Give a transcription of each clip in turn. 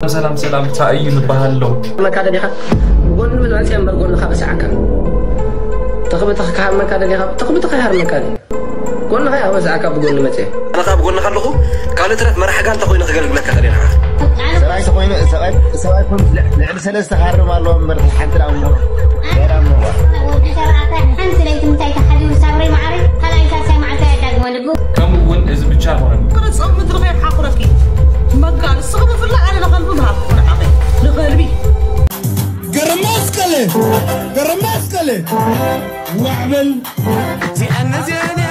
ሰላም ሰላም፣ እንታይ እዩ ዝበሃል ኣሎ? መካ ደሊኻ ብጎኒ መጽያ እምበር ጎንኻ በስዓካ። ተኽብትኽ ክሃርመካ ደሊኻ ተኽብትኽ ይሃርመካ። ጎንኻ እያ በስዓካ ብጎኒ መጽያ። ኣነ ካብ ጎንኻ ኣለኹ። ካልእ ትረፍ መራሕ ጋንታ ኮይነ ከገልግለካ ከደና። ሰብኣይ ተኾይኑ ሰብኣይ ሰብኣይ ኮይኑ ልዕሊ ሰለስተ ክሃርም ኣለዎ እምበር ሓንቲ ደኣ እሞ ገይራ እሞ። ወዲ ሸራተ ሓንቲ ለይቲ ምሳይ ተሓዲሩ ሳብረይ ማዓረይ ካልኣይ ሳልሳይ መዓልቲ ኣያዳግሞ ልቡ። ከምኡ እውን እዚ ብቻ ኣይኮነን። ቅርጽ ምድሪ ከይሓቑረኪ መጋ ንስኺ ብፍላይ ኣነ ንኸልቢ ምሃብኩ ንዓኺ ንኸልቢ። ገረማስቀለ ገረማስቀለ ዋዕበል እዚኣን ነዚኣን እያ።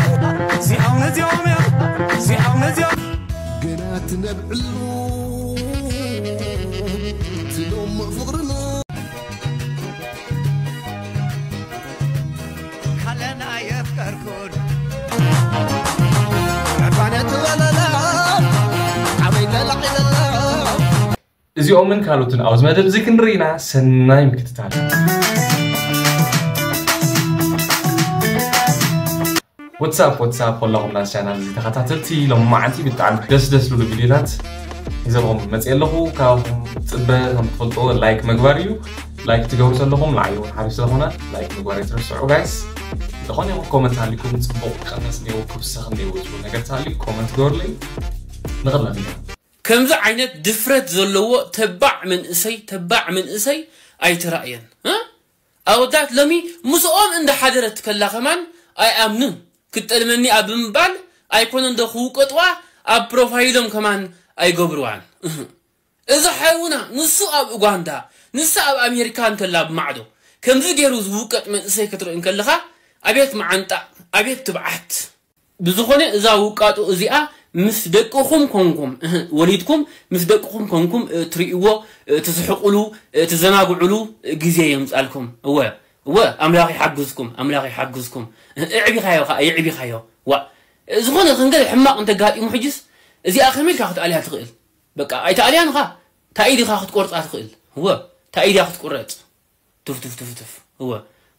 እዚኦም ነዚኦም እያ። እዚኦም ነዚኦም። ገና ትነብዕሉ ትሎም ፍቕርና። ካለና የፍቀርኩን ዕርባነ ትበለላ ዓበይ ተላዒለላ። እዚኦምን ካልኦትን ኣብዚ መደብ እዚ ክንርኢና ሰናይ ምክትታል። ወትሳፕ ወትሳፕ፣ ኩላኹም ናዚ ቻናል እዚ ተኸታተልቲ፣ ሎም መዓልቲ ብጣዕሚ ደስ ደስ ዝብሉ ቪድዮታት ሒዘልኩም መፅእ ኣለኹ። ካብኹም ፅበ ከም ትፈልጥዎ ላይክ መግባር እዩ። ላይክ ትገብሩ ዘለኹም ንዓይ እውን ሓሪፍ ስለኾነ ላይክ ምግባር ኣይትረስዑ ጋይስ። ዝኾነ ይኹን ኮመንት ሃሊኩም፣ ፅቡቕ ቀነስ እኒኦ ክውሰኽ እኒኦ ዝብል ነገር ተሃልዩ ኮመንት ግበሩለይ። ንቕድመ ቪድዮ። ከምዚ ዓይነት ድፍረት ዘለዎ ተባዕ መንእሰይ፣ ተባዕ መንእሰይ ኣይተራእየን፣ እ? ኣወዳት ሎሚ ምስኦም እንዳሓደረት ከላ ከማን ኣይኣምኑን። ክትጠልመኒ ኣብ ምባል ኣይኮነን ዶ ክውቀጥዋ፣ ኣብ ፕሮፋይሎም ከማን ኣይገብርዋን። እህ። እዚ ሓውና ንሱ ኣብ ኡጋንዳ፣ ንሳ ኣብ ኣሜሪካ እንከላ ብማዕዶ ከምዚ ገይሩ ዝውቀጥ መንእሰይ ክትርኢ እንከለኻ፣ ኣቤት መዓንጣ፣ ኣቤት ትብዓት። ብዝኾነ እዛ ውቃጦ እዚኣ ምስ ደቅኹም ኮንኩም፣ እህ፣ ወሊድኩም ምስ ደቅኹም ኮንኩም፣ እ፣ ትርእይዎ፣ እ፣ ትስሕቁሉ፣ እ፣ ትዘናግዑሉ፣ እ፣ ግዜ የምጻልኩም። እወ፣ እወ፣ ኣምላኽ ይሓግዝኩም፣ ኣምላኽ ይሓግዝኩም። እ፣ እዕቢኻዮ ኸኣ፣ የዕቢኻዮ። ዋ፣ እ፣ ዝኾነ ይኹን ገለ ሕማቕ እንተጋጢሙ ሕጅስ፣ እዚኣ ከመይ ኢልካ ክትኣልያ ትኽእል? በቃ፣ ኣይትኣልያን ኢኻ። እታ ኢድ ኢኻ ክትቆርጻ ትኽእል። እወ፣ እታ ኢድ እያ ክትቁረጽ። ቱፍ፣ ቱፍ፣ ቱፍ፣ ቱፍ። እወ።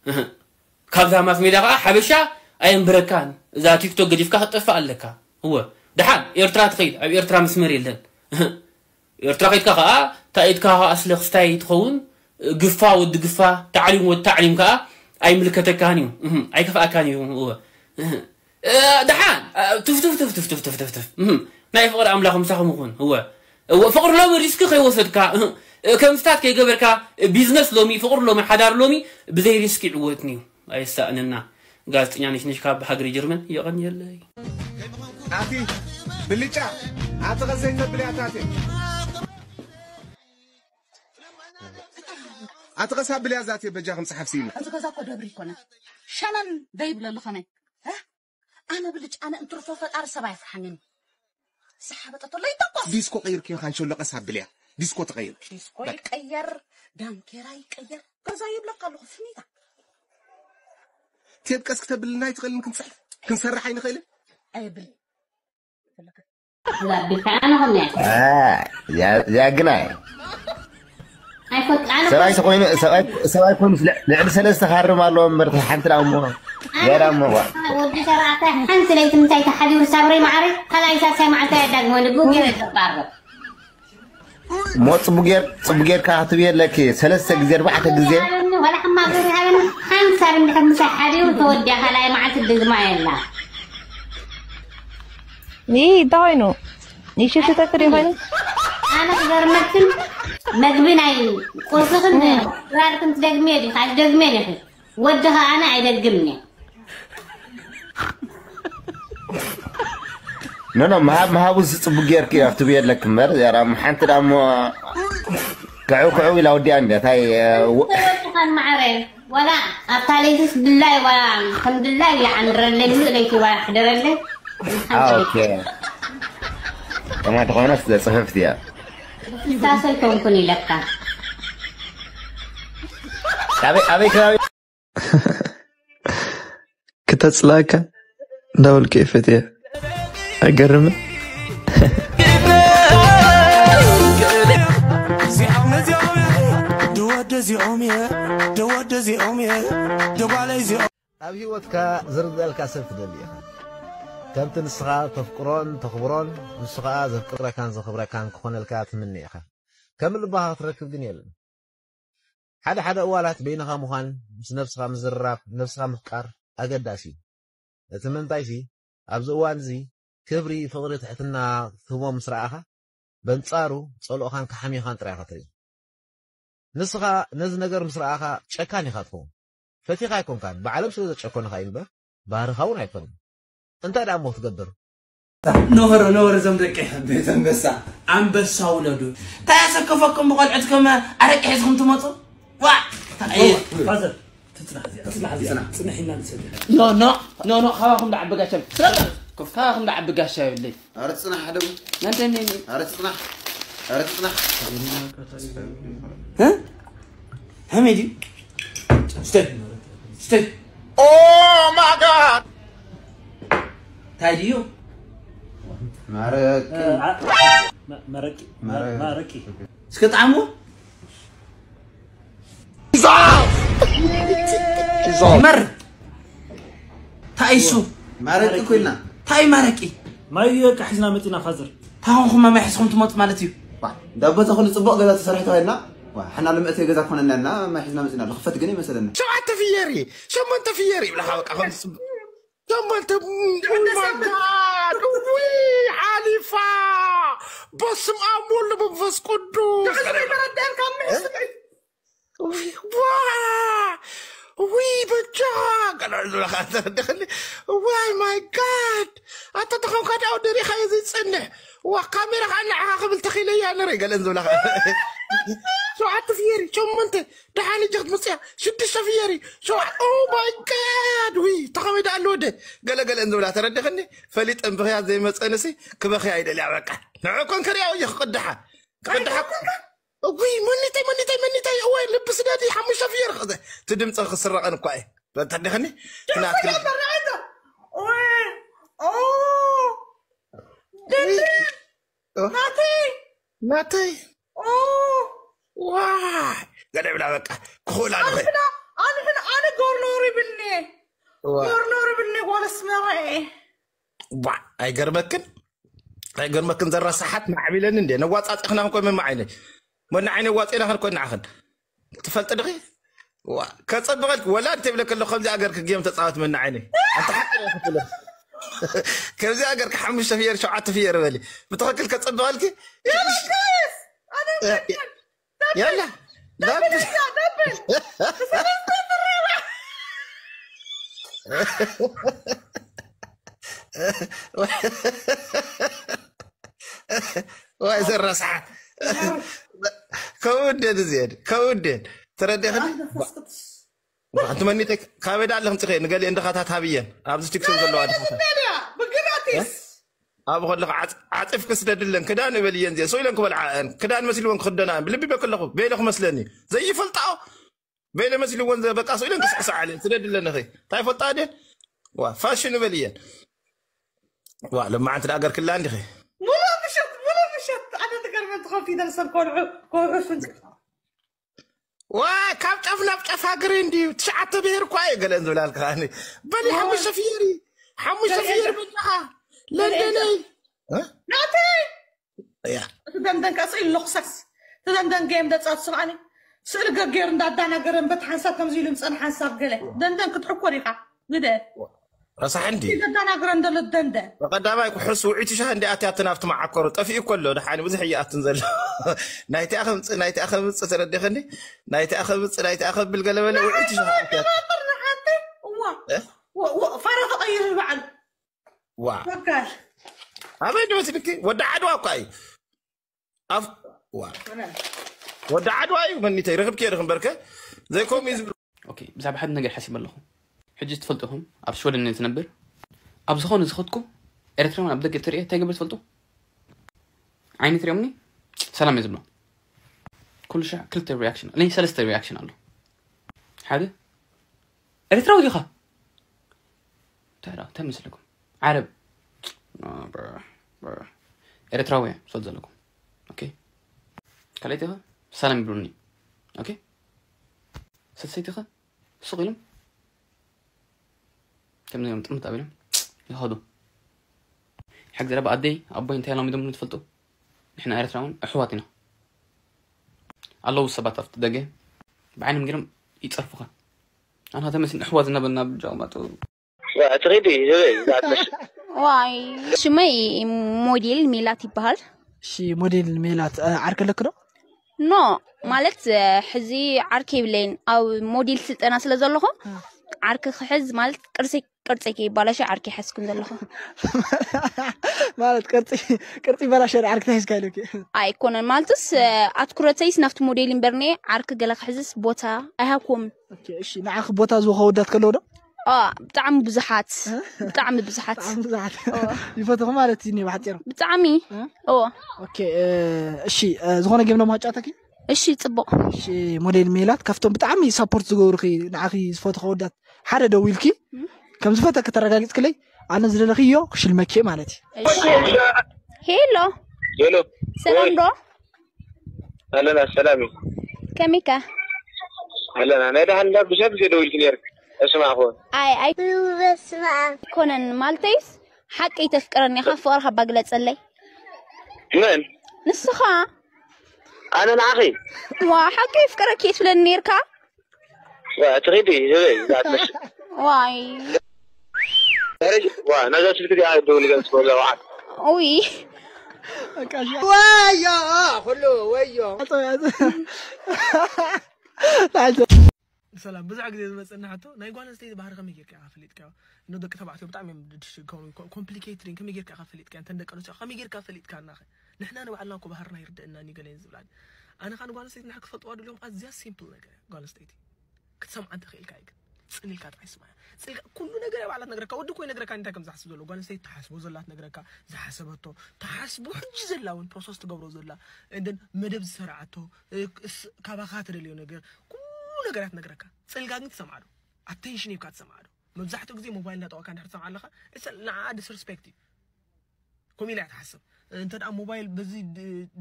እህ። ካብዛ ማስ ሜድያ ከኣ ሓበሻ ኣየንብረካን። እዛ ቲክቶክ ገዲፍካ ክትጠፍእ ኣለካ። እወ። ደሓን ኤርትራ ትኸይድ፣ ኣብ ኤርትራ መስመር የለን። እህ። ኤርትራ ከይድካ ከኣ፣ እታ ኢድካ ከኣ ስለ ክስታይ ትኸውን፣ ግፋ ወዲ ግፋ፣ ታዕሊም ወዲ ታዕሊም ከኣ ኣይምልከተካን እዩ። እህ። ኣይከፍኣካን እዩ። እወ። እህ። እ፣ ደሓን፣ እ፣ ቱፍ፣ ቱፍ፣ ቱፍ። እህም፣ ናይ ፍቕሪ ኣምላኽ ምሳኹም ይኹን። እወ፣ እወ፣ ፍቕሪ ሎሚ ሪስክ ከይወሰድካ፣ እህ፣ እ፣ ከም ስታት ከይገበርካ፣ እ፣ ቢዝነስ ሎሚ፣ ፍቕሪ ሎሚ፣ ሓዳር ሎሚ ብዘይ ሪስክ ይዕወትኒ እዩ። ኣየሳእነና። ጋዜጠኛ ነሽነሽ ካብ ሃገረ ጀርመን፣ የቐንየለይ። ኣቲ ብልጫ፣ ኣቲ ቐዘይ ተብል እያ ታቴ። ኣቲ ቐሳ ብልያ ዛቴ በጃኹም ጸሓፍ ሲኢሉ። እዚ ገዛ እኮ ደብሪ ይኮነ። ሸነን ደይብለሉ ኸመይ? እ? ኣነ ብልጭ፣ ኣነ እንትርፎ ፈጣሪ ሰብ ኣይፍርሓንን። ዝሓበጠቶ ለይተኮስ። ዲስኮ ቀይርክዮ ካንሸሎ ቀስ ኣብልያ። ዲስኮ ተቐይር። ዲስኮ በቃ። ይቀየር፣ ዳንኬራ ይቀየር። ገዛ ይብለካ ኣለኹ፣ ፍኒታ። ቴብ ቀስ ክተብልና ኣይትኽእልን ክንጽሕፍ? ክንሰርሕ ኣይንኽእልን? ኣይብል። ዝባቢልካ ኣነ ኾነ። አ፣ ያ-፣ ያ ግናይ። ኣይኮን፣ ኣነ ሰብኣይ ኾነ። ተኾይኑ፣ ሰብኣይ፣ ሰብኣይ ኮይኑ ልዕ-፣ ልዕሊ ሰለስተ ክሃርም ኣለዎ እምበር፣ ሓንቲ ደኣ እሞ። ኣነ ገይራ እሞ፣ ዋ። ወዲ ሸራተ ሓንቲ ለይቲ ምሳይ ተሓዲሩ ሳብረይ መዓረይ፣ ካልኣይ ሳልሳይ መዓልቲ ኣያዳግሞ ልቡ ገይረ ዘባርር። እሞ ጽቡቅ ጌር-፣ ጽቡቅ ጌርካ ክትብዪ ኣለኪ፣ ሰለስተ ግዜ፣ ኣርባዕተ ግዜ። ይሃበኒ፣ ወላ ሕማቅ ጌር ይሃበኒ፣ ሓንሳብ እንድሕር ምሳይ ሓዲሩ ተወዲኣ፣ ካልኣይ መዓልቲ ድግማ የላ። ይህ እንታይ ኮይኑ? ይሽፍተክ ድዩ ኮይኑ? ኣነ ክገርመክን መግቢ ናይ ቁርስኽን ድራርክን ትደግምዮ ዲኺ? ኣይትደግምዮን ኢኺ። ወዲ ኸኣ ኣነ ኣይደግምን እየ። ኖ፣ ኖ፣ ምሃብ፣ ምሃቡ ዝጽቡቅ ጌርኪ እያ ክትብዪ ኣለኪ እምበር፣ ያራ፣ ሓንቲ ደኣ እሞ ክዕው፣ ክዕው ኢላ ወዲኣ እንድያ፣ እንታይ፣ እ፣ ወ-፣ ተወድኻን መዓረ፣ ዋላ ኣብታ ለይትስ ድላይ፣ ዋላ ከም ድላይ ኢላ ዓንድረለይ፣ ምሉእ ለይቲ ዋላ ሕደረለይ። አ፣ ኦኬ። ከማ ተኾነስ ዘጽህፍት እያ። ፍሳሰ ኣይኮንኩን ኢለካ። ኣበይ፣ ኣበይ ከባቢ? ክተጽላእካ እንዳበልኩ እየ ፈትየ። ኣይገርምን? እዚኦም ነዚኦም እየ፣ ደወደ እዚኦም እየ፣ ደወደ እዚኦም እየ፣ ደጓለ እዚኦም። ኣብ ህይወትካ ዝርድኣልካ ሰብ ትደሊ ኢኻ። ከምቲ ንስኻ ተፍቅሮን ተኽብሮን፣ ንሱ ኸኣ ዘፍቅረካን ዘኽብረካን ክኾነልካ ትምነ ኢኻ። ከም ልባኻ ክትረክብ ግን የለን። ሓደ ሓደ እዋላት በይንኻ ምዃን፣ ምስ ነብስኻ ምዝርራብ፣ ነብስኻ ምፍቃር ኣገዳሲ እዩ። እቲ ምንታይሲ፣ ኣብዚ እዋን እዚ ክብሪ፣ ፍቕሪ፣ ትሕትና ክትህቦም ምስ ረኣኻ፣ በንጻሩ ጸልኦኻን ክሓምዩኻን ጥራይ ኢኻ ትርኢ። ንስኻ ነዚ ነገር ምስ ረኣኻ ጨካን ኢኻ ትኸውን። ፈቲኻ ኣይኮንካን፣ ብዓለም ስለ ዘጨኮኑኻ እዩ እምበር፣ ባህርኻ እውን ኣይኮነን። እንታይ ደኣ እሞ ክትገብር? ነውር፣ ነውር እዞም ደቂ ቤት ኣንበሳ። ኣንበሳ ውለዱ። እንታይ ኣሰከፈኩም ብቆልዑት ከም ኣረቂ ሒዝኩም ትመጹ? ዋ! ፋዘር፣ ትጽናሕ እዚኣ፣ ትጽናሕ እዚኣ። ጽናሕ። ጽንሕ ኢልና ንሰድድ። ኖ፣ ኖ፣ ኖ፣ ኖ፣ ካባኹም ደኣ ዓቢ ጋሻ። ስለ ካባኹም ደኣ ዓቢ ጋሻ የብለይ። ኣረ ጽናሕ፣ ሓደ ነንተኒ። ኣረ ጽናሕ። ኣረ ጽናሕ። እ? ሃሜዲ? ስተይ። ስተይ። Oh my God! እንታይ ድዩ? ማረቂ። እ፣ ኣ-፣ መ-፣ መረቂ። መረ-፣ ማረቂ። እስከ ጣዕሙ። ይመር። ታይሱ። ማረቂ ኮይና። ታይ ማረቂ? ማይ በቃ ሒዝና መጺና ፋዘር። ታኹም ማይ ሒዝኩም ትመጡ ማለት እዩ። ዋ፣ እንዳ ቦታ ኩሉ ጽቡቕ ገዛ ተሰሪሑ ተባሂልና፣ ዋ፣ ሓና ልምእቲ ገዛ ኮነና እና ማይ ሒዝና መጺና። ልኽፈት ግን ይመሰለና። ሸውዓተ ፍየሪ፣ ሸሞንተ ፍየሪ ይብላኻ በቃ ከም ጽቡቕ። ሸሞንተ፣ oh my God፣ ውይ፣ ሓሊፋ። በስመ ኣብ ወወልድ ወመንፈስ ቅዱስ። ዋ! ውይ፣ በጃ! ገለ ዝብለኻ ተረድኽኒ? ዋይ ማይ ጋድ! ኣታ ተኾንካ ደኣ ደሪኻዮ ዘይጸንሕ። ዋ፣ ካሜራ ኸኣ ንዓኻ ክብል ተኺለያ ነረ ገለን ዝብለኻ። ሸውዓተ ፍየሪ፣ ሸሞንተ፣ ደሓን እጃ ክትመጽያ፣ ሽዱሽተ ፍየሪ፣ ሸውዓ-፣ ኦ ማይ ጋድ! ውይ፣ ተኸመይ ደኣ ኣለወ ደ? ገለ ገለን ዝብላ ተረድኽኒ? ፈሊጠን ብኽያት ዘይመጸንሲ ክበኽያ ይደልያ በቃ። ንዕኮን ከሪያው እየ ክቕድሓ። ክቕድሓ እጉይ፣ መኒተይ፣ መኒተይ፣ መኒተይ፣ እወ፣ ልቢ ስደዲ፣ ሓሙሽተ ፍየር ኸዘ፣ እቲ ድምፂ ክስረቐን እኳ እየ። በተደኸኒ፣ ትናት ክል- ናተይ፣ ናተይ፣ ዋ፣ ገለ ብላ በቃ፣ ክኽእላ ንኸ- ኣነ፣ ኣነ ጎርኖር ይብልኒ፣ ዋ። ጎርኖር ይብልኒ፣ ጓል ኣስመራ እየ። ዋ፣ ኣይገርመክን? ኣይገርመክን? ዘራ ሰሓት ማዕቢለኒ እንዴ? ነዋጻጽኽና እንኮ መማ ዓይነይ። መና ዓይነይ ዋጼና ከን ኮን ንዓኽን። ትፈልጥ ድኺ? ዋ፣ ከጸብቐልክ ወላ እንተ ይብለክ ኣለኹ፣ ከምዚ ኣገርክ ጌም ተጻወት መና ዓይነይ። ኣንተ ሓቂ ነው ክትብሎ። ከምዚ ኣገርክ ሓሙሽተ ፍየር፣ ሸውዓተ ፍየር በሊ። ብትኽክል ከጸብቐልክ? የለክስ! ኣነ እ፣ የላ፣ ደብል፣ ደብል፣ ደብል። ዋይ ዘረስሓ። ከምኡ እንዴት እዚኤን፣ ከምኡ እንዴት። ተረዲእኽኒ? ኣንተ መንፈስ ቅዱስ። ኣንቲ መኒተ ካበይ ደኣ ኣለኽን ጽኸ ንገሊኤን ድኻታት ሃብየን። ኣብዚ ቲክቶክ ዘለዋ ድኻታት። ብግዳቲስ። እ? ኣብ ከለኹ ዓጽ-፣ ዓጺፍኪ ስደድለን፣ ክዳን እበልየን እዚአን፣ ስቕ ኢለን ክበልዓኣን፣ ክዳን መሲልወን ክኽደናኣን፣ ብልቢ በክለኹ፣ ቤለ ክመስለኒ፣ ዘይፈልጣኦ፣ ቤለ መሲልወን ዘ-፣ በቃ ስቕ ኢለን ክስዕስዓለን፣ ስደድለን እኺ፣ እንታይ ፈልጣ ድየን? ዋ፣ ፋሽን እበልየን። ዋ፣ ለማዓንቲ ደኣ ገርክላ እንዲኺ። ሙሉእ ምሸት፣ ሙሉእ ምሸት፣ ኣነ ትገርመን ትኾን ፊደል ሰብ ኮልዑ፣ ኮልዑ ፍንጭ። ዋ፣ ካብ ጫፍ ናብ ጫፍ ሃገረይ እንድዩ። ትሽዓተ ብሄር እኳ እየ ገለን ዝብላልካ። ኣነ በሊ ዋው። ሓሙሽተ ፍየሪ፣ ሓሙሽተ ገለ ፍየሪ የለ። በጃኻ። ገለ የለ። ለንደነይ። እ? ናተይ። እያ። እቲ ደንደን ከኣ ስኢሉ ለኹሰስ። እቲ ደንደን ገየም ደጻት ስምዓኒ። ስእሊ ገገይሩ እንዳዳናገረ እምበት ሓንሳብ ከምዚ ኢሉ ምጸን ሓንሳብ ገለ። ደንደን ክትሕኮር ኢኻ። ግደ። ረሳሕ እንዲ። ዘዳናግረን ዘሎ ደንደ። በቐዳማይ ኩሕስ ውዒቱ ሻህ እንዲ ኣትያትን ኣብቲ መዓኮሩ ጠፊኡ እኮ ኣሎ። ደሓን ብዙሕ እየኣትን ዘሎ። ናይቲኣ ከምጽእ፣ ናይቲኣ ከምጽእ ተረዲኽኒ? ናይቲኣ ከምጽእ፣ ናይቲኣ ከብል ገለ በለ ውዒቱ ሻህ ኣትያት። እዋ። እ? ዋ፣ ዋ፣ ፋራ ተቐይር በዓል። ዋ። በቃ። ኣበይ ድመስልኪ? ወዲ ዓድዋ እኳ እዩ። ኣፍ-፣ ዋ። ወዲ ዓድዋ እዩ፣ መኒተይ፣ ረኽብኪ የድኽ እምበርከ፣ ዘይከምኡ እዩ ዝብል። ኦኬ፣ ብዛዕባ ሓደ ነገር ሓሲበ ኣለኹ። ሕጂ ትፈልጡ ኢኹም፣ ኣብ ሽወደን እየ ዝነብር። ኣብ ዝኾነ ዝኸድኩ ኤርትራውያን ኣብ ደገ እትርእየ እንታይ ገብር ትፈልጡ? ዓይኒ ትርእዮምኒ፣ ሰላም እየ ዝብሎ። ኩሉ ሻዕ ክልተ ሪያክሽን፣ ናይ ሰለስተ ሪያክሽን ኣሎ። ሓደ፣ ኤርትራዊ ዲኻ? እንታይ ደኣ፣ እንታይ መስለኩም? ዓረብ። ኖ፣ ብሮ፣ ብሮ። ኤርትራዊ እየ፣ ትፈልጡ ዘለኩም። ኦኬ። ካልኣይቲ ኸ? ሰላም ይብሉኒ። ኦኬ። ሰሰይቲ ኸ? ስቕ ኢሎም። ከምዚ እዮም ጥምት ኣቢሎም ይኸዱ። ሕግ ዘረባ ኣደይ፣ ኣቦይ እንታይ ኣላሚዶምኒ ትፈልጡ? ንሕና ኤርትራውን ኣሕዋት ኢና። ኣለዉ ሰባት ኣብቲ ደገ ብዓይኖም ገይሮም ይጸርፉኻ። ኣና ተመስን እሕዋ ዝነበና ብጃው ማጡ ትኺዲ ዝበይ ዝኣትመሽ ዋይ ሽመይ ሞዴል ሜላት ይበሃል። እሺ ሞዴል ሜላት እ፣ ዓርኪ ኣለክ ዶ? ኖ ማለት እ፣ ሕዚ ዓርኪ የብለይን ኣብ ሞዴል ስልጠና ስለ ዘለኹ ዓርኪ ክሕዝ ማለት ቅርሲ ቅርፂ ከይባላሽ ዓርኪ ሓዝኩም ዘለኹ ማለት ቅርፂ ቅርፂ በላሸ ዓርኪ ተሒዝካ ኢሉኪ። ኣይኮነን ማለትስ እ፣ ኣትኩረተይስ ናብቲ ሞዴል እምበርኒ ዓርኪ ገለ ክሕዝስ ቦታ ኣይሃብኩምን። ኦኬ፣ እሺ ንዓኺ ቦታ ዝወኸ ወዳት ከለዉ ዶ? ኦ ብጣዕሚ ብዙሓት ብጣዕሚ ብዙሓት ብጣዕሚ ብዙሓት ይፈትኹ ማለት እዩ እኒኦ ብሓፂሩ። ብጣዕሚ ኦ ኦኬ፣ እ፣ እሺ እ፣ ዝኾነ ጌም ዶ ማጫወተኪ? እሺ ፅቡቅ እሺ ሞዴል ሜላት ካብቶም ብጣዕሚ ሳፖርት ዝገብሩኺ ንዓኺ ዝፈትኹ ወዳት ሓደ ደው ኢልኪ ከም ዝፈተኪ ተረጋጊፅክለይ ኣነ ዝደለኽዮ ክሽልመኪ ማለት እዩ። ሄሎ ሄሎ ሰላም ዶ ኣለና ሰላም እዩ ከሚካ ኣለና ናይ ደሓን እንዳ ብዙሕ ግዜ ደው ኢልኪ ነይርክ እስማዕኹ ኣይ ኣይ ኮነን ማልተይስ ሓቂ ተፍቅረኒ ኢኻ ፍቕርካ ባግለፀለይ መን ንስኻ ኣነ ንዓኺ ዋ ሓቂ ፍቅረኪ ትብለኒ ነርካ ትኺዲ ዝበይ ዝኣትመሽ ዋይ ዋ ነዛ ስልክ እዚኣ ደውል ገጽ ወዛ ወዓት ኡይ ወዮ ኩሉ ወዮ ሰላም ብዙሕ ግዜ ዝመፀና ሕቶ ናይ ጓል ኣንስተይቲ ባህሪ ከመይ ጌርካ ኢኻ ፈሊጥካዮ? ኖ ደቂ ተባዕትዮ ብጣዕሚ እዮም ድሽ ኮምፕሊኬትድ ከመይ ጌርካ ኢኻ ፈሊጥካ እንተ ደቂ ኣንስትዮ ከመይ ጌርካ ፈሊጥካ እናኸ ንሕና ንባዕልና እኮ ባህርና ይርደእና እዩ ገለ ዝብላኒ ኣነ ኻን ጓል ኣንስተይቲ ንሓ ክፈልጥዋ ድልዮም ኣዝያ ሲምፕል ነገር እያ ጓል ኣንስተይቲ ክትሰምዓ እንተኽእል ኢልካ ግን ጽን ኢልካ ጥራይ ስማያ ጽልካ ኩሉ ነገር ባዕላ ትነግረካ ወዲ እኮ ይነግረካ እንታይ ከም ዝሓስብ ዘሎ ጓል ኣንስተይቲ ትሓስቦ ዘላ ትነግረካ ዝሓሰበቶ ትሓስቦ ሕጂ ዘላ እውን ፕሮሰስ ትገብሮ ዘላ እንደን መደብ ዝሰራዓቶ ካባኻ ትደልዮ ነገር ኩሉ ነገራት ትነግረካ ጽልካ ግን ትሰምዓ ዶ ኣቴንሽን ሂብካ ትሰምዓ ዶ መብዛሕትኡ ግዜ ሞባይል እናጠዋካ እንድሕር ትሰምዓ ኣለኻ ንዓ ዲስርስፔክት እዩ ከምኡ ኢላ እያ ትሓስብ እንተ ደኣ ሞባይል በዚ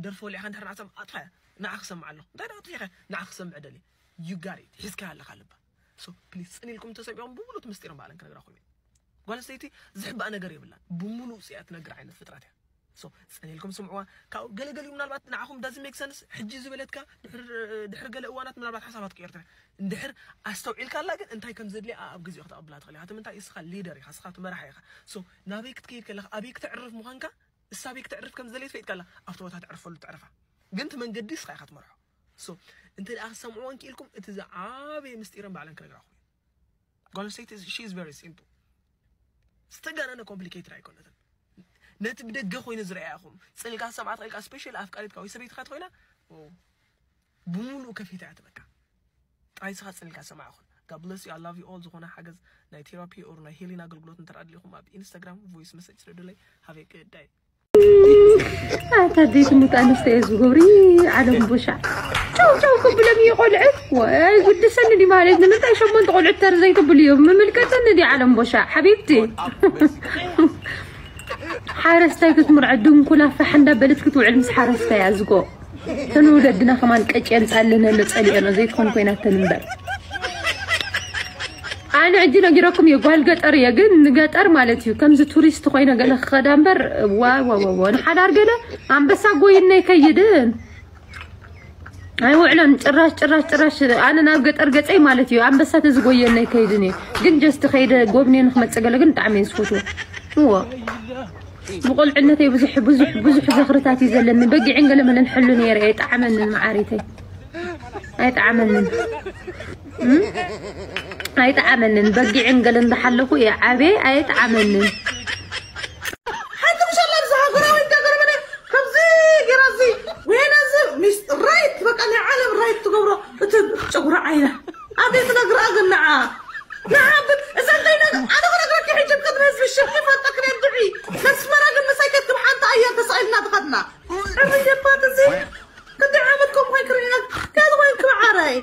ደርፊ ወሊዕካ እንድሕር ንዓሰብ ኣጥፋያ ንዓ ክሰምዕ ኣለኹ እንታይ ደኣ ጥፊኻ ንዓ ክሰምዕ ደልየ you got it ሒዝካ ኣለኻ ልባ so please ጽን ኢልኩም እንተሰሚዖም ብምሉእ እቲ ምስጢርን ባዕለን ክነግራኹም እየ ጓል ኣንስተይቲ ዝሕባእ ነገር የብላን ብምሉእ እያ ትነግር ዓይነት ፍጥረት እያ so ጽን ኢልኩም ስምዕዋ ካብኡ ገለገሊኡ ምናልባት ንዓኹም doesn't make sense ሕጂ ዝበለትካ ድሕሪ ገለ እዋናት ምናልባት ሓሳባት ክቅየር ትኽእል እንድሕር ኣስተውዒልካላ ግን እንታይ ከም ዘድልያ ኣብ ግዜኡ ክተቐብላ ትኽእል ኢኻ እቲ ምንታይ እስኻ ሊደር ኢኻ እስኻ ትመራሒ ኢኻ so ናበይ ክትከይድ ከለኻ ኣበይ ክተዕርፍ ምዃንካ እሳ ኣበይ ክተዕርፍ ከም ዝደለየት ፈሊጥካ ኣላ ኣብቲ ቦታ ተዕርፈሉ ትዕርፋ ግን እቲ መንገዲ እስኻ ኢኻ ትመርሖ so እንተ ደኣ ክሰምዕዎ እንክኢልኩም እቲ ዝዓበየ ምስጢርን ባዕለን ክነግራኹም ጓል ኣንስተይቲ she is very simple ዝተጋነነ complicated ኣይኮነትን ነቲ ብደገ ኮይኑ ዝረኣያኹም ጽልካ ሰማዕት ከልካ special ኣፍቃሪትካ ወይ ሰበይትካ ትኮይና ብምሉእ ከፊታ እያ ትበካ ጥራይ ስኻ ጽልካ ሰማዕኹን God bless you I love you all ዝኾነ ሓገዝ ናይ ቴራፒ or ናይ ሄሊን ኣገልግሎት እንተደኣ ድሊኹም ኣብ ኢንስታግራም voice message ስደዱለይ have a good day ኣታ ደይ ትሙት ኣንስተየ ዝገብሪ ዓለም ቦሻ ጨው ጨው ክብሎም እዩ ቆልዑት ወይ ግድሰኒ ዲ ማለት ንምንታይ ሸሞንተ ቆልዑት ተር ዘይትብሉ እዮም ምምልከተኒ ዲ ዓለም ቦሻ ሓቢብቲ ሓረስታይ ክትምርዖ ድንኩላ ፋሕ እንዳበለት ክትውዕል ምስ ሓረስታይ ኣዝጎ እተን ወለድና ከማን ቀጭየን ፃለነሎ ፀሊኦኖ ዘይትኾን ኮይናተን እምበር ኣነ ሕጂ ነጊረኩም እየ ጓል ገጠር እየ ግን ንገጠር ማለት እዩ ከምዚ ቱሪስት ኮይነ ገለ ክኸዳ እምበር ዋዋዋዋ ንሓዳር ገለ ኣንበሳ ጎይነ ይከይድን ኣይውዕለን ጭራሽ ጭራሽ ጭራሽ ኣነ ናብ ገጠር ገፀይ ማለት እዩ ኣንበሳ ተዝጎየና ይከይድን እዩ ግን ጀስት ከይደ ጎብኔ ንክመፀ ገለ ግን ብጣዕሚ እየ ዝፈትዎ እዎ ብቆልዕነተይ ብዙሕ ብዙሕ ብዙሕ ዘኽርታት እዩ ዘለኒ በጊዕን ገለ መለን ሕሉ ነይረ እየ ጣዕመንን መዓሪተይ ኣይጣዕመንን ኣይጣዕመንን በጊዕን ገለ እንዳሓለኹ እየ ዓብየ ኣይጣዕመንን ሓንቲ ምሸላ ብዛ ሃገራዊ እንዳ ገረመነ ከምዚ ገይራ እዚ ወይና እዚ ሚስ ራይት በቃ ናይ ዓለም ራይት ትገብሮ እቲ ጨጉሪ ዓይና ኣበይ ትነግራ ግን ንዓ ንዓ ብ- እዛ እንታይ ነገር ኣነ ክነግረኪ ሕጂ ቅድሚ ህዝቢ ሽም ይፈልጠክ ነድዒ ነስመራ ግን ምሳይ ከትክም ሓንቲ ኣየር ተሳኢልና ትኸድና ሕርየባት እዚ ክንደይ ዓመት ከም ኮይንክ ርኢና እንታይ ኮይንክ መዓረይ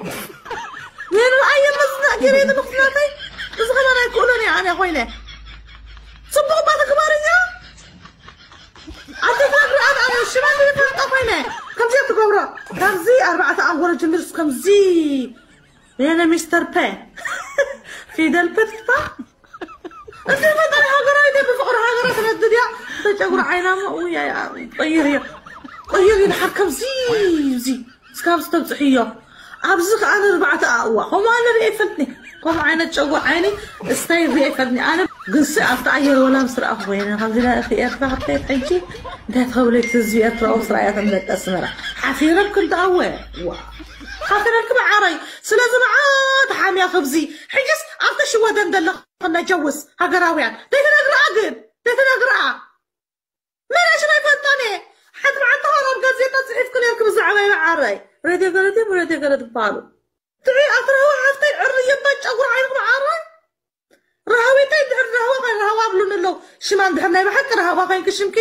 ነይሩ ኣየር መዝና ገይረ ንብኽትናተይ እዚ ኸማን ኣይክእሎን እየ ኣነ ኮይነ ፅቡቕ ባ ተግባርኛ ኣተትነግሪ ኣነ ኣነ ሽማግለ ይፈልጦ ኮይነ ከምዚ ትገብሮ ካብዚ ኣርባዕተ ኣንጎሎ ጅምርስ ከምዚ የነ ሚስተር ፐ ፊደል ፐ ትባ እዚ ፈጣሪ ሃገራዊ ደ ብፍቅሪ ሃገራ ተነድድ እያ ተጨጉሪ ዓይና ሞ ውያ ቀይር እያ ቀይር እዩ ድሓር ከምዚ እዚ እስካብ ዝተብፅሕዮ ኣብዚ ከዓ ንርባዕተ ኣእዋ ከምኡ ኣነ ርኤ ይፈልጥኒ። ከምኡ ዓይነት ጨጉር ዓይኒ ስታይል ርኤ ይፈልጥኒ። ኣነ ግንሲ ኣብቲ ኣየር ወላ ምስ ረኣኹ ኮይነ ከምዚ እቲ ኤርትራ ክከይድ ሕጂ እንታይ ትኸብለይ ህዝቢ ኤርትራ ኦስትራያ ተምለጠ ኣስመራ ሓፊረልኩም ተኣወ ዋ ሓፊረልኩም ዓረይ። ስለዚ መዓት ሓምያ ክብዚ ሕጅስ ኣብተ ሽወደን ዘለኽና ጀውስ ሃገራውያን ደይተነግርኣ ግን ደይተነግርኣ መራሽ ናይ ፈጣኔ ሓንቲ መዓልቲ ኸኣ ኣብ ጋዜጣ ጽሒፍኩ ነርክ ብዛዕባ ይበዓረይ ሬድዮ ገረድ እዮም ሬድዮ ገረድ ይበሃሉ ትዒ ኣቲ ረህዋ ሓፍተይ ዕሪ የባ ጨጉሪ ዓይንክ በዓረይ ረሃዊተይ ድሕር ረህዋ ከ ረህዋ ኣብሉኒ ኣለዉ ሽማ እንድሕር ናይ ብሓቂ ረህዋ ኮይንክ ሽምኪ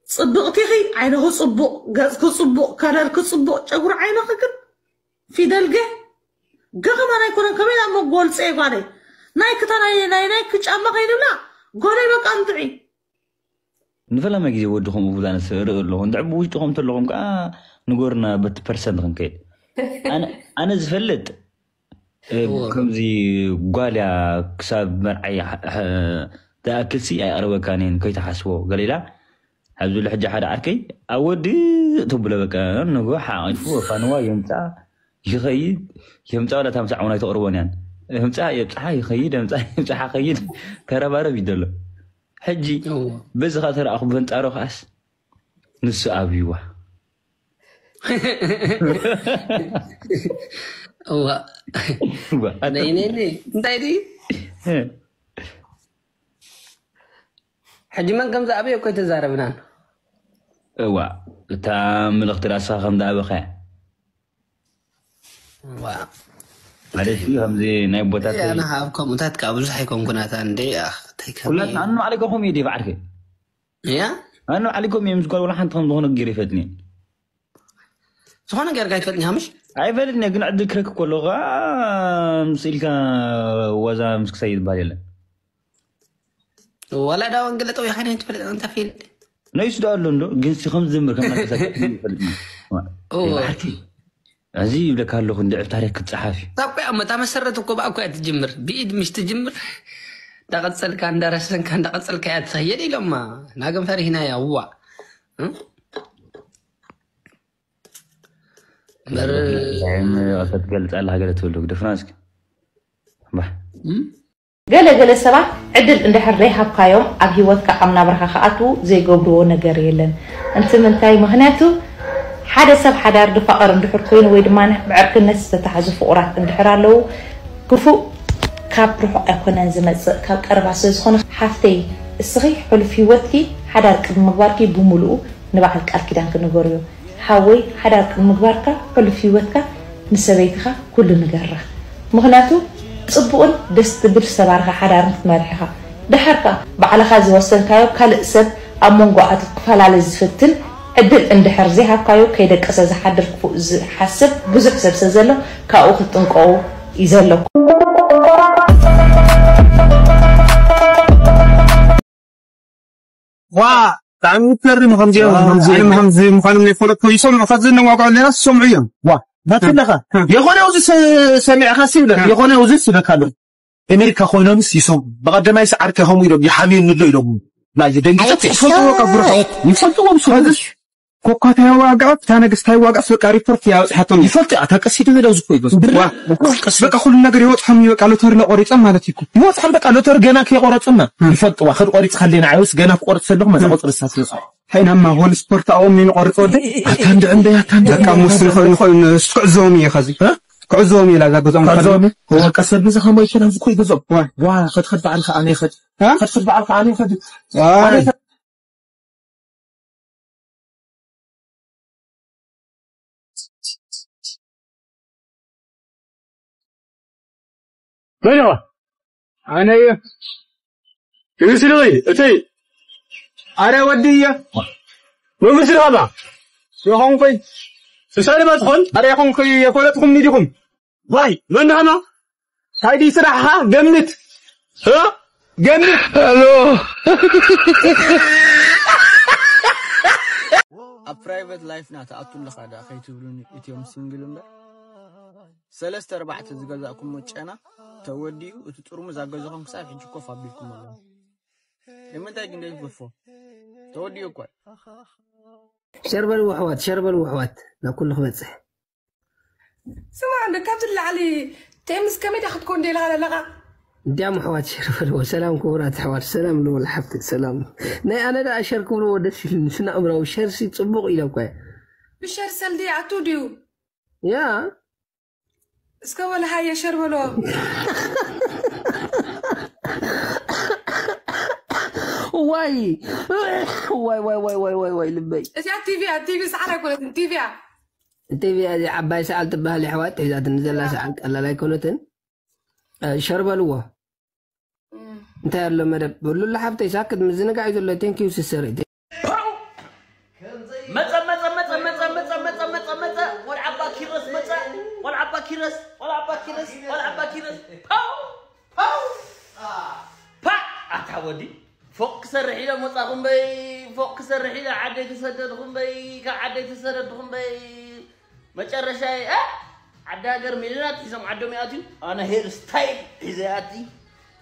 ጽብቕቲኺ ዓይንኺ ጽቡቕ ገጽኪ ጽቡቕ ከለርኪ ጽቡቕ ጨጉሪ ዓይንኺ ግን ፊደል ገ ገ ከማን ኣይኮነን ከመይ ናብ መጎልፀ ጓለይ ናይ ክታ ናይ ናይ ናይ ክጫማ ከይንብላ ጓለይ በቃ እንትዒ ንፈለማ ግዜ ወዲ ከምኡ ክብሉ ኣነ ርኢ ኣለኹ። እንድዒ ብውሽጥኹም እንተለኹም ከዓ ንገሩና በቲ ፐርሰንት ክንከይድ። ኣነ- ኣነ ዝፈልጥ እ፣ ከምዚ ጓል እያ ክሳብ መርዓይ ሕ- ሕ- ትኣክልሲ ኣይቐርበካን እየን ከይትሓስቦ ገለ ኢላ ኣብዚ ሉ ሕጂ ሓደ ዓርከይ ኣብ ወዲ ተብሎ በቃ ንጎ ሓቒፉ ፋንዋ የምፃ ይኸይድ የምፃ ወላ ታምሳዕ እውን ኣይተቕርቦን እያን ህምፃ የብፅሓ ይኸይድ የምፃ የብፅሓ ኸይድ ተረባረብ ይደሎ ሕጂ በዚ ከዓ ተረኣኹ በንፃሮ ከዓስ ንሱ ኣብይዋ እዋ ነይነይነ እንታይ ድዩ ሕጂ መን ከም ዝኣበየ እኮ ኣይተዛረብናን እዋ እታ ምልኽቲ ዳስኻ ከም ዝኣበኸ ማለት እዩ ከምዚ ናይ ቦታት ኣነ ካብ ከምኡታት ከዓ ብዙሕ ኣይኮንኩናታ እንደ ኩላትና ኣኑ ዓለገኹም እዩ ዲፍ ዓርከይ እያ ኣኑ ዓሊጎም እዮም ዝጓል ወላ ሓንቲ ከም ዝኾነ ገይረ ይፈጥኒ ዝኾነ ገርካ ይትፈልጥኒ ሃምሽ ኣይፈልጥኒ ግን ዕድል ክረክ ከሎ ከዓ ምስ ኢልካ ዋዛ ምስ ክሳይ ዝበሃል የለን ዋላ ዳ ወንገለ ጠው ይሓነ ትፈልጥ እንተ ፊል ነይሱ ዶ ኣሎ እንዶ ግን ሲ ከም ዝምር ከም ይፈልጥኒ ዓርኪ እዚ ይብለካ ኣለኹ እንድዕብ ታሪክ ክትፀሓፍ እዩ ታቆያ መታ መሰረት እኮ ብኣኮያ ትጅምር ብኢድ ምሽ ትጅምር እንዳቐፀልካ እንዳረሰንካ እንዳቐፀልካ እያ ትኸየድ ኢሎማ ናገም ፈሪህና እያ እዋ ትገልፅ ኣላ ሃገረ ትብሉ ግደፍና እስኪ ገለ ገለ ሰባት ዕድል እንድሕር ዘይሃብካዮም ኣብ ሂወትካ ኣብ ናብራኻ ክኣትዉ ዘይገብርዎ ነገር የለን። እንትምንታይ ምኽንያቱ ሓደ ሰብ ሓዳር ድፋቐር እንድሕር ኮይኑ ወይ ድማ ብዕርክነት ዝተታሕዙ ፍቑራት እንድሕር ኣለዉ ክፉእ ካብ ርሑቕ ኣይኮነን ዝመጽእ ካብ ቀረባ ስለ ዝኾነ ሓፍተይ እስኺ ሕሉፍ ሂወትኪ ሓዳር ቅድሚ ምግባርኪ ብምሉኡ ንባዕል ቃል ኪዳንኪ ንገርዮ። ሓወይ ሓዳር ቅድሚ ምግባርካ ሕሉፍ ሂወትካ ንሰበይትኻ ኩሉ ንገራ ምኽንያቱ ጽቡቕን ደስ ትብል ሰባርኻ ሓዳርን ክትመርሕ ኢኻ ደሓር ከኣ ባዕልኻ ዝወሰንካዮ ካልእ ሰብ ኣብ መንጎ ኣትዩ ክፈላለ ዝፍትን ዕድል እንድሕር ዘይሃብካዮ ከይደቀሰ ዝሓድር ክፉእ ዝሓስብ ብዙሕ ሰብ ስለ ዘሎ ካብኡ ክትጥንቀቑ እዩ ዘለኩም። ዋ ብጣዕሚ ይገርም ከምዚኦም ከምዚ ምዃኖም ዘይፈለጥኩ ይሰምዑ ከዚ ነዋግዖ ኣለና ዝሰምዑ እዮም ዋ ናትለኻ የኾነ ውዚ ሰሚዕካ ሲብለ የኾነ ውዚ ስበካ ኣሎ ኣሜሪካ ኮይኖምስ ይሰምዑ ብቐደማይ ሰዓርከ ከምኡ ኢሎም ይሓምዩኒ ኣሎ ኢሎም ናይ ደንጊጸት ይፈልጥዎ ከብርሖ ይፈልጥዎም ስለዚ ኮኳ ታይዋጋኣት እታ ነገስት ታይዋጋኣት በቃ ሪፖርት ያወፅሓቶም ይፈልጡ ኣታ ቀሲዱ ብለው ዝኮ ይገዙ በቃ ኩሉ ነገር ይወፅሖም እዩ በቃ ሎተሪ ለቆሪፀም ማለት እዩ ይወፅሖም በቃ ሎተሪ ገና ከይቆረፁና ይፈልጥዋ ከድ ቆሪፅ ካሌና ዓይውስ ገና ክቆርፅ ዘለኹ መዛ ቆፅሪ ሳስ ይወፅሖ ሓይናማ ሆል ስፖርት ኣኦም ይንቆርፅ ወደ ኣታ እንደ እንደ ኣታ እንደ በቃ ምስ ንኽእል ንኽእል ንስ ክዕዞም እየ ከዚ ክዕዞም እየ ላዛ ገዞም ክዕዞም ወቀሰብ ብዚ ከመይ ይችላል ዝኮ ይገዞም ዋ ከድከድ በዓል ከዓነ ይኸድ ከድከድ በዓል ከዓነ ይኸድ መን ኢኻ? ኣነ እየ። ንግስቲ ዲኺ? እተይ? ኣረ ወዲ እየ። መን ግስቲ ዲኻ? የኾንኩይ። ስሳይ ድማ ትኾን? ኣረ የኾንኩይ። የፈለጥኹምኒ ዲኹም? ዋይ መን ዳህና ታይዲ ስራሕኻ ገምት እ? ገምት ሄሎ ኣብ ፕራይቨት ላይፍና ትኣቱ ኣለኻ ደኣ ከይትብሉኒ እትዮም ሲንግል እምበር ሰለስተ ኣርባዕተ ዝገዛእኩሞ ጨና ተወዲኡ እቲ ጥርሙዝ ኣብ ገዛኹም ክሳብ ሕጂ ኮፍ ኣቢልኩም ኣለኹም ንምንታይ ግን ደይትገፎ ተወዲኡ እኳ ሸርበል ወሕዋት ሸርበል ወሕዋት ናብ ኩሉ ክበፅሕ ስማ እንዶ ካብዚ ንላዕሊ ቴምስ ከመይ ዳ ክትኮን ደይልካ ዘለኻ? እንዲያም ኣሕዋት ሸር በልዎ። ሰላም ክቡራት ኣሕዋት፣ ሰላም ልበል ሓፍቲ፣ ሰላም። ናይ ኣነ ደኣ ሸር ክብልዎ ደስ ኢሉኒ፣ ስነ ኣእምራዊ ሸርሲ ጽቡቕ ኢለ እኮ እየ። ብሸር ሰልዲ ኣቱ ድዩ? ያ። እስከ ወላ ሃየ ሸር በልዎ። ዋይ። ዋይ፣ ዋይ፣ ዋይ፣ ዋይ፣ ዋይ፣ ዋይ፣ ልበይ። እዚኣ ቲቪ እያ፣ ቲቪ ሰዓል ኣይኮነትን፣ ቲቪ እያ። ቲቪ እያ፣ እዚኣ ዓባይ ሰዓል ትበሃል ኣሕዋት፣ ሒዛትኒ ዘላ ሰዓል ቀላል ኣይኮነትን። እ፣ ሸር በልዎ። እም። እንታይ ኣሎ መደብ? በሉላ ሓፍተይ፣ ሳክት ምዝንጋዕ እዩ ዘሎ። ቴንክ ዩ ሲስተር። ፓው! መጸ፣ መጸ፣ መጸ። ቆልዓ ኣባ ኪሮስ መጸ። ቆልዓ ኣባ ኪሮስ፣ ቆልዓ ኣባ ኪሮስ፣ ቆልዓ ኣባ ኪሮስ። ፓው! ፓው! ፓ! ኣታ ወዲ፣ ፎቅ ክሰርሕ ኢለ መጻኹ እምበይ፣ ፎቅ ክሰርሕ ኢለ ዓደይ ተሰደድኹ እምበይ፣ ካብ ዓደይ ተሰደድኹ እምበይ። መጨረሻ፣ እ፣ ዓዲ ሃገር ሚሊዮናት ሒዞም ዓዶም ይኣትዩ። ኣነ ሄር ስታይል ሒዘ ይኣቲ።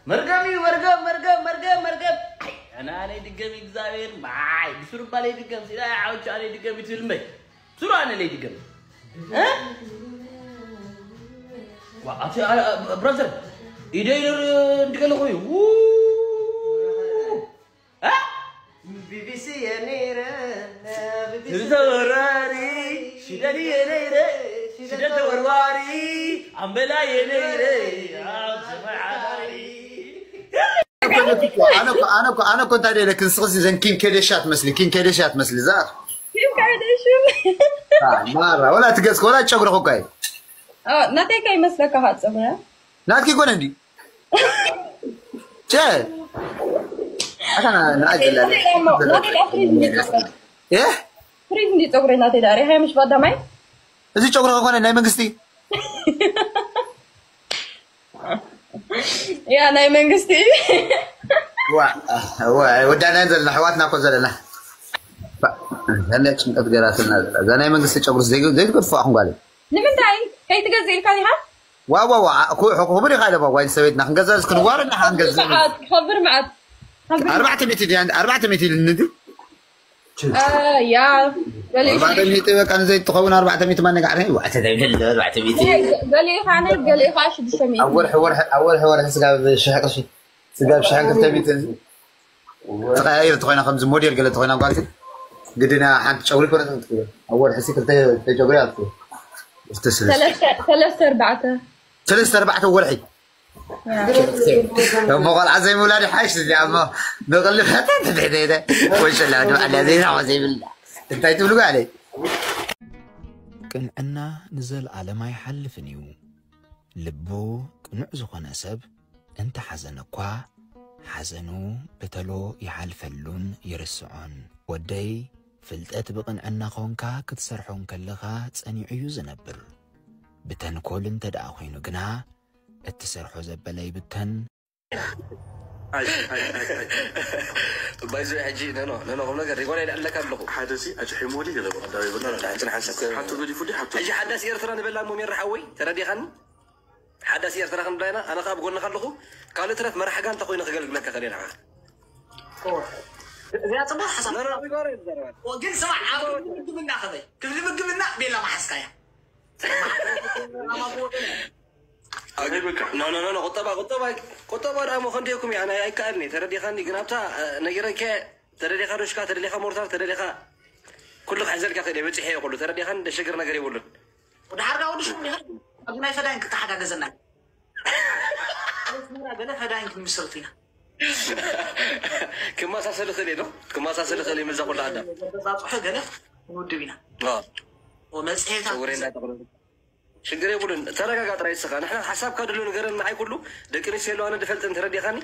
መርገም እዩ፣ መርገም፣ መርገም፣ መርገም፣ መርገም። ኣይ፣ ኣነ፣ ኣነ ይድገም እግዚኣብሔር። ባይ፣ ብስሩ እባ ለይድገም፣ ሲዳ ዓውቻ ለይድገም ይትብል እምበይ። ብስሩ ኣነ ለይድገም። እ? ዋ፣ ኣቲ፣ ኣ፣ ኣ፣ ብራዘር፣ ኢደ ኢደ እንድገለ ኮይኑ። ው! እ? ቢቢሲ የኔረ፣ ቢቢሲ ተወራሪ፣ ሽደን የኔረ፣ ሽደን ተወርዋሪ፣ ኣምበላ የኔረ፣ ኣብ ሰማይ ዓራሪ። ኣነ እኮ፣ ኣነ እኮ፣ ኣነ እኮ እንታይ ደለ ክንስኽሲ ዘን ኪም ኬደሻ ትመስሊ፣ ኪም ኬደሻ ትመስሊ፣ እዛ። ኪም ካርዳሽን። አ፣ ማራ፣ ወላ ትገጽ፣ ወላ ጨጉርኺ እኮ እዩ። አ፣ ናተይ ከይመስለካ ኸዓ ጸጉረ። ናትኪ ኮነ እንዲ። ቸ። ኣታ ና-፣ ና-፣ ናተይ ደኣ ፍሪዝ እንዲ ጸጉረ። እ? ፍሪዝ እንዲ ጸጉረ ናተይ ደኣ። ሪኢኻዮ ምሽ ባዳማይ? እዚ ጨጉሪ ከኾነ ናይ መንግስቲ? ያ፣ ናይ መንግስቲ። ዋ፣ ዋ፣ ወዳና ዘለና፣ ኣሕዋትና እኮ ዘለና። ባ-፣ እዛ ጭንቀት ገራትና ዘላ። እዛ ናይ መንግስቲ ጨጉሪ ዘይግ-፣ ዘይትገድፎ ኣኹም ጓለይ። ንምንታይ? ከይትገዝእ ኢልካ ዲኻ? ዋ፣ ዋ፣ ዋ፣ ኩ-፣ ኩ-፣ ክቡር ኢኻ ኢለ፣ ዋ፣ ጓል ሰበይትና ክንገዛ፣ ክንዋረድ ኢና፣ ክንገዛ። መዓት፣ ክኸብር መዓት። ክኸብር። ኣርባዕተ ሚእቲ ድያ? ኣርባዕተ ሚእቲ ኢልኒ ድዩ? አ፣ ያ፣ ገሊኡ። ኣርባዕተ ሚእቲ በቃ፣ ንዘይ ትኸውን ኣርባዕተ ሚእቲ ማን ነጋዕረ? ዋ፣ ተዘይብል ኣርባዕተ ሚእቲ። ገሊኡ ኸዓ ናይ፣ ገሊኡ ኸዓ ሽዱሽተ ሚእቲ። ኣብ ወርሒ፣ ወርሒ፣ ኣብ ወርሒ፣ ወርሒ ስጋብ ሽሕ ቅርሺ። ስጋብ ሽሕን ክልተ ሚእትን። ተቐያይር ተኾይና፣ ከምዚ ሞዴል ገለ ተኾይና ጓልቲ፣ ግድና ሓንቲ ጨጉሪ ኮነ ትኽእል። ኣብ ወርሒ ሲ ክልተ፣ ክልተ ጨጉሪ ኣትክእል። ክልተ ሰለስተ። ሰለስተ፣ ሰለስተ ኣርባዕተ። ሰለስተ ኣርባዕተ ወርሒ። ያ። እሞ ቆልዓ ዘይምውላድ ይሓይሽ፣ እዚ እሞ ንቕሊ ፈተን ትድሕደደ። ወሸላ፣ ንባዕላ ዘይና ዘይብላ። እንታይ ትብሉ ጓለይ? ቅንዕና ንዘለኣለም ኣይሓልፍን እዩ። ልቡ ቅኑዕ ዝኾነ ሰብ እንተ ሓዘነ እኳ፣ ሓዘኑ ብተሎ ይሓልፈሉን ይርስዖን። ወደይ፣ ፍልጠት ብቕንዕና ኾንካ ክትሰርሖ እንከለኻ ጸኒዑ እዩ ዝነብር። ብተንኮል እንተ ደኣ ኾይኑ ግና፣ እትሰርሖ ዘበለ ይብተን። ኣይ፣ ኣይ፣ ኣይ፣ ኣይ። ባይዞ፣ ሕጂ፣ ኖ፣ ኖ፣ ኖ፣ ኖ፣ ቁም ነገር ሪጎና ይልዕለካ ኣለኹ። ሓደ ሲ፣ ኣጭ ሒሞዲ ገለ በቃ፣ ዳዊ በቃ። ኖ፣ ኖ፣ ዳንትን ሓንሳብ። ሓቱ ገዲፉ ዲ፣ ሓቱ። ሕጂ ሓዳስ ኤርትራ ንበላ እሞ ሜራ ሓወይ፣ ተረዲኻኒ? ሓዳስ ኤርትራ ክንብላ ኢና፣ ኣነ ኸኣ ኣብ ጎንኻ ኣለኹ። ካልእ ትረፍ መራሕ ጋንታ ኮይነ ከገልግለካ ክእል እየ ንዓኻ። እዚኣ ጽቡቕ ሓሳብ። ኖ፣ ኖ፣ ሪጎና ይዛረባል። ግን ስማዕ፣ ኣብ ክፍሊ ምግብና ከመይ? ክፍሊ ምግብና ቤላ መሓዝካያ። ኣይ፣ በቃ። ኖ፣ ኖ፣ ኖ፣ ኖ፣ ቁጠባ፣ ቁጠባ፣ ቁጠባ ደኣ እሞ ከንደይኩም እያ፣ ኣነ ኣይከኣልን እየ፣ ተረዲኻኒ፣ ግን ኣብታ፣ እ፣ ነጊረኪ፣ ተደሊኻ ዶሽካ፣ ተደሊኻ ሞርታር፣ ተደሊኻ ኩሉ ክሕዘልካ ክእል እየ፣ በጺሐ እየ ኩሉ፣ ተረዲኻኒ፣ ደሸግር ነገር የብሉን። ወዲ ሓርጋ ወዲ ሹም ዲኻ? ኣብዚ ናይ ፈዳይን ክተሓጋገዘና እዩ። ኣስመራ ገለ ፈዳይን ክንምስርት ኢና። ክመሳሰል ይኽእል እዩ ዶ? ክመሳሰል ይኽእል እዩ ምስዛ ኩላ ኣዳ። ገዛ ጽሑ ገለ ክንውድብ ኢና። ኦ። ኦ፣ መጽሔታት ጸጉረይ እንዳጠቕለሉ። ሽግር የብሉን። ተረጋጋ ጥራይ እስኻ። ንሕና ሓሳብካ ድሎ ንገረን ንዓይ ኩሉ። ደቂ ኣንስትዮ ኣለዋና ድፈልጥን ተረዲኻኒ?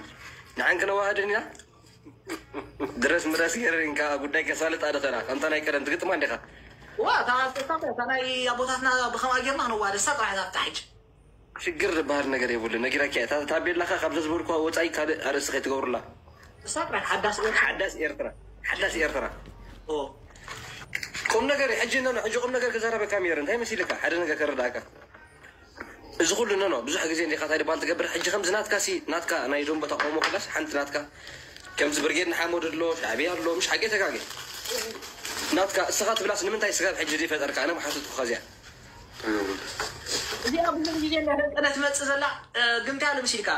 ንዓን ክነዋህድን ኢና። ድረስ ምረስ ገረን ከኣ ጉዳይ ከሳልጣ ድኸላ። ከምታ ናይ ቀደም ትግጥማ እንዲኻ። ዋ፣ እታ፣ እታ፣ እታ ናይ ኣቦታትና ብኸምኣ ጌርና ክነዋህድ። እሳ ጥራሕ እዛ ፍታሕ ሕጂ። ሽግር ዝበሃል ነገር የብሉን። ነጊራኪ እያ። እታ ታቤላኻ ካብ ዘዝበልኩዋ ወጻኢ ካልእ ኣርእስቲ ከይትገብሩላ። እሳ ጥራሕ ሓዳስ ኤርትራ። ሓዳስ ኤርትራ። ሓዳስ ኤርትራ። ኦ። ቁም ነገር እዩ። ሕጂ፣ ኖ፣ ኖ፣ ሕጂ ቁም ነገር ክዛረበካ ሜር። እንታይ መሲልካ? ሓደ ነገር ከረዳእካ። እዚ ኩሉ፣ ኖ፣ ኖ፣ ብዙሕ ግዜ እንዲኻ እንታይ ድባል ትገብር? ሕጂ ከምዚ ናትካ ሲ፣ ናትካ ናይ ዶንቦ ተቃውሞ ክላስ ሓንቲ ናትካ ከምዚ ብርጌድ ንሓመዱ ኣሎ፣ ሻዕብያ ኣሎ፣ ምሽ ሓቂ ተጋጌ። ናትካ እስኻ ትብላስ ንምንታይ ስጋብ ሕጂ ዘይፈጠርካ? ኣነ ምሓተትኩኻ እዚኣ። እዚኣ ብዙሕ ግዜ እንዳሰልጠነ ትመፅእ ዘላ። ግንታይ ኣለ ምሲልካ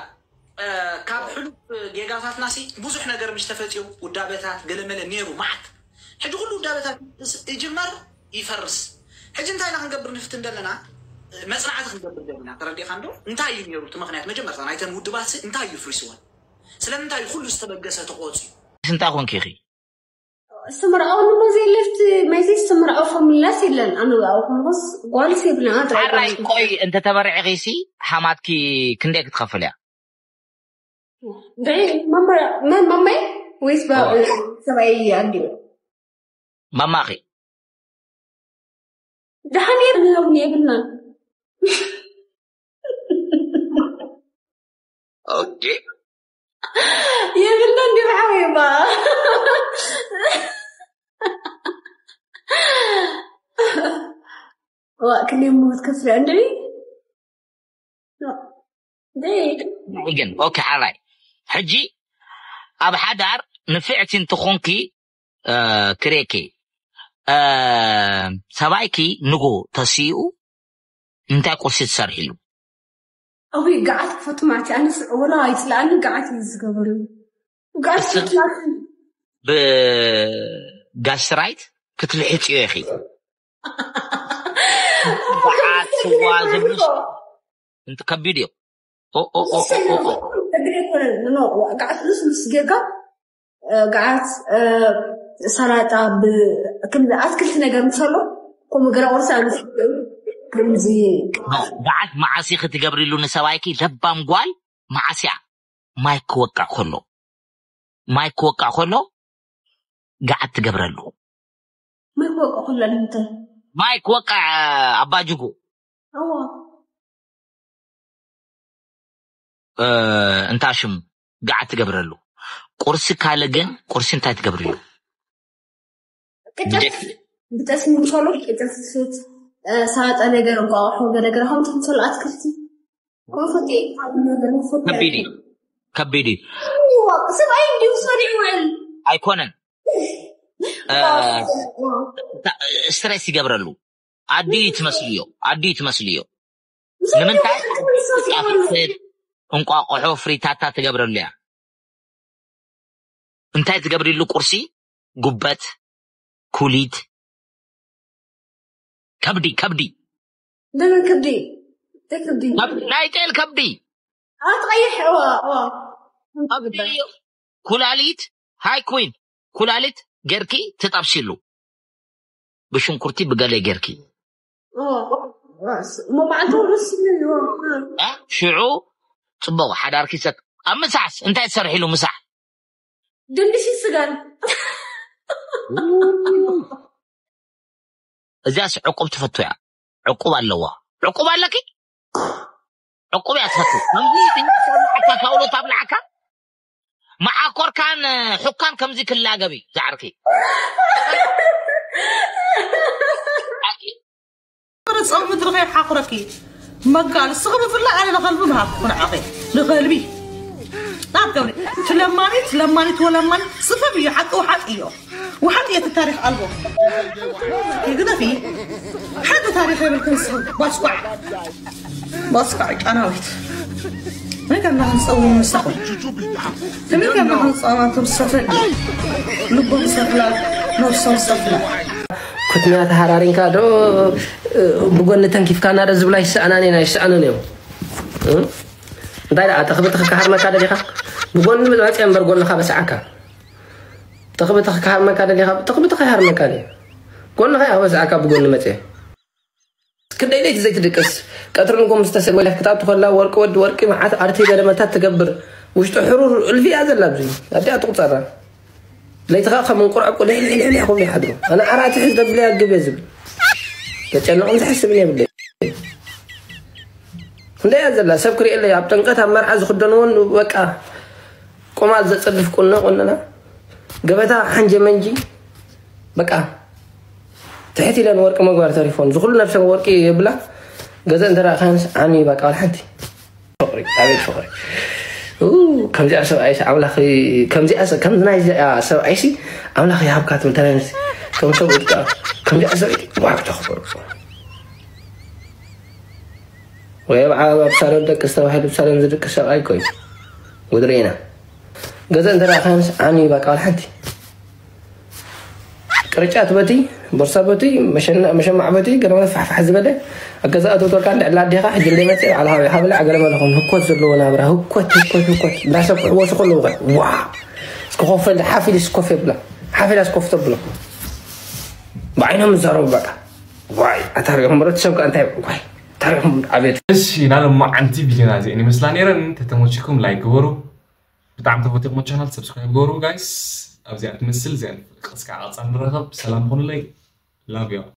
ካብ ሕሉፍ ጌጋታትናሲ ብዙሕ ነገር ምስ ተፈፂሙ ውዳበታት ገለመለ ነይሩ። ማዓት ሕጂ ኩሉ ውዳበታት ይጅመር ይፈርስ። ሕጂ እንታይ ኢና ክንገብር ንፍትን ዘለና? መፅናዕቲ ክንገብር ዘለና። ተረዲኻ እንዶ እንታይ እዩ ነይሩ እቲ ምክንያት መጀመርታ ናይተን ውድባትሲ እንታይ እዩ ፍሪስወን? ስለምንታይ እዩ ኩሉ ዝተበገሰ ተቆፅዩ? እንታይ ኮንኪ ኢኺ? استمرأوا نمزي لفت ما يزيد استمرأوا فملاس إلا أنا أو خمس قوالس يبنى ኣራይ ቆይ እንተ ተመርዒኺሲ ሓማትኪ ክንደይ ክትኸፍል እያ? بعي ماما ما ماما ويس بقى سبعي عندي ማማኺ ደሓን የብልና እውን የብልና ኦኬ የብልና እንዲ ብሓወይ ባ ዋ ክንደይ ሞት ከፍለ እንድዒ ግን ኦኬ ሓራይ ሕጂ ኣብ ሓዳር ንፍዕቲ እንትኾንኪ ክሬኪ ሰባይኪ ንጎ ተሲኡ እንታይ ቁርሲ ትሰርሒሉ أبي قعدت فاطمة أنا ولا يطلعني قعدت يزقبرني قعدت يطلعني بجاسترايت ክትልሕፅዮ ኢኺ በዓል ስዋ ዝብሉስ እንት ከቢድ እዮም ጋዓት ልስሉስ ጌጋ ጋዓት ሰላጣ ብክምዚ ኣትክልቲ ነገር ምሰሎ ከምኡ ገለ ቁርሲ ኣንስ ከምዚ ጋዓት መዓሲ ክትገብርሉ ንሰባይኪ ለባም ጓል መዓስያ ማይ ክወቅዕ ከሎ ማይ ክወቅዕ ከሎ ጋዓት ትገብረሉ ማይ ክወቅዕ ከሎ ንምንታይ ማይ ክወቅዕ ኣባጅጉ እዋ እንታ ሽሙ ጋዓት ትገብረሉ ቁርሲ ካለ ግን ቁርሲ እንታይ ትገብርሉ ቅጨት ብጠስሚ ምሰሎ ቅጨት ስት ሳጠ ነገር እንቋቑሖ ገለገለ ከምቲ ምሰሎ ኣትክልቲ ኮፈቴ ነገር ኮፈቴ ከቢድ እዩ ከቢድ እዩ ሰብኣይ እንዲሁ ሰሪዕ ውዕል ኣይኮነን ስትሬስ ይገብረሉ ኣዲ ትመስልዮ ኣዲ ትመስልዮ ንምንታይ እንቋቑሖ ፍሪታታ ትገብረሉ እያ እንታይ ትገብርሉ ቁርሲ ጉበት ኩሊት ከብዲ ከብዲ ለምን ከብዲ ከብዲ ናይ ጤል ከብዲ ኣትቀይሕ ኩላሊት ሃይ ኩን ኩላሊት ጌርኪ ትጠብሲሉ ብሽንኩርቲ ብገለ ጌርኪ መማዕልቲ ርስ ሽዑ ፅቡቅ ሓዳርኪ ሰት ኣብ ምሳሕስ እንታይ ትሰርሒሉ ምሳሕ ድንሽ ስጋን እዚያስ ዕቁብ ትፈቱ እያ ዕቁብ ኣለዋ ዕቁብ ኣለኪ ዕቁብ እያ ትፈቱ ከምዚ ድንሽ ኣብልዓካ ካውሎ ታብልዓካ መዓኮርካን ሕኳን ከምዚ ክላገብ እዩ ዝዓርኪ ጸው ምድሪ ከይሓኽረኪ መጋል ስኽቢ ፍላ ኣነ ንኸልቢ ምሃብኩ ንዓኺ ንኸልቢ ናብ ገብሪ ትለማኒት ለማኒት ወለማኒት ጽፈብ እዩ ሓቂ ውሓጥ እዩ ውሓጥ የት ታሪኽ ኣልቦ ግደፊ ሓቂ ታሪኽ የብልክን ስኽብ ባስኳዕ ባስኳዕ ጫናዊት መጋና ክንጸው ምሳኹ ከመይ ከም ንክንፃማቶም ዝሰፈል እዩ ልቦም ሰፍላ ነብሶም ሰፍላ ኩትና ተሃራሪንካ ዶ ብጎኒ ተንኪፍካና ዶ ዝብላ ይሰኣናን ኢና ይሰኣኑን እዮም እንታይ ደኣ ተኽብትኽ ክሃርመካ ደሊኻ ብጎኒ መፅያ እምበር ጎንኻ በስዓካ ተኽብትኽ ክሃርመካ ደሊኻ ተኽብትኽ ይሃርመካ ድዩ ጎንኻ እያ በስዓካ ብጎኒ መፅያ ክንደይ ለይቲ ዘይትድቅስ ቀትሪ ንጎም ዝተሰጎለት ክትኣቱ ከላ ወርቂ ወዲ ወርቂ መዓት ኣርቲ ገለመታት ትገብር ውሽጡ ሕሩር እልፊ እያ ዘላ ኣብዚ ኣዲኣ ትቁፀራ ለይቲ ከዓ ከም እንቁርዐቁ ልሕልሕልሕ ክብሉ ይሓድሩ ኣነ ዓራት ሕዝ ደብለ ያግብ እየ ዝብል ተጨነቕን ዝሕስብን የብለ ክንደይ እያ ዘላ ሰብ ክርእየለይ ኣብ ጥንቀት ኣብ መርዓ ዝክደንዎን በቃ ቆማል ዘፅድፍ ቁኖ ቁንና ገበታ ሓንጀ መንጂ በቃ ትሕት ኢለን ወርቂ ምግባር ተሪፎን ዝኩሉ ነብሰን ወርቂ የብላ ገዘ እንተረእኻንስ ዓሚ በቃ ወላ ሓንቲ ፍቅሪ ኣቤት ፍቅሪ ከምዚኣ ሰብኣይሲ ኣምላኽ ከምዚኣ ከም ናይዚኣ ሰብኣይሲ ኣምላኽ ይሃብካ ትብል ተናይነሲ ከም ሰብኡት ከዓ ከምዚኣ ሰብኣይቲ ዋብ ተኽብር ወይ ኣብ ኣብ ሳሎን ደቅስ ተባሂሉ ብሳሎን ዝድቅስ ሰብኣይ እኮ እዩ። ጉድሪ ኢና። ገዛ እንተ ደኣ ኸንስ ዓንዩ በቃ፣ ወላ ሓንቲ። ቅርጫት በቲ፣ ቦርሳ በቲ፣ መሸና-፣ መሸማዕ በቲ፣ ገለ መለ ፋሕፋሕ ዝበለ፣ ኣብ ገዛ ኣቶ ተወልካ እንድዕላ ኣዴኻ፣ ሕጂ እንደ መጽእ፣ ባዕልኻ ወይ ሃብላ፣ ገለ መለ ኹን፣ ህኮት ዘለዎ ናብራ፣ ህኮት፣ ህኮት፣ ህኮት። እንዳ ሰብ ክሕወሱ ከለዉ ኸ፣ ዋ! እስኪ ኮፍ በል፣ ሓፍ ኢልስ ኮፍ የብላ። ሓፍ ኢላስ ኮፍ ተብሎ። ብዓይኖም ዝዛረቡ በቃ። ዋይ፣ ኣታ ሪኢኹም፣ በረቲ ሰብ ከ እንታይ፣ ዋይ፣ ኣታ ሪኢኹም፣ ኣቤት። እሺ፣ ናይ ሎማዓንቲ ቪድዮና እዚአን ይመስላ ነይረን። ተተመችኩም ላይክ ግበሩ። ብጣዕሚ ተፈቲኹም ቻናል ሰብስክራይብ ግበሩ ጋይስ። ኣብዚኣ ትመስል፣ እዚኣ ንፍልቅስ ከዓ ቀፃል ንራኸብ። ሰላም ኹኑለይ። ላቭ ዩ።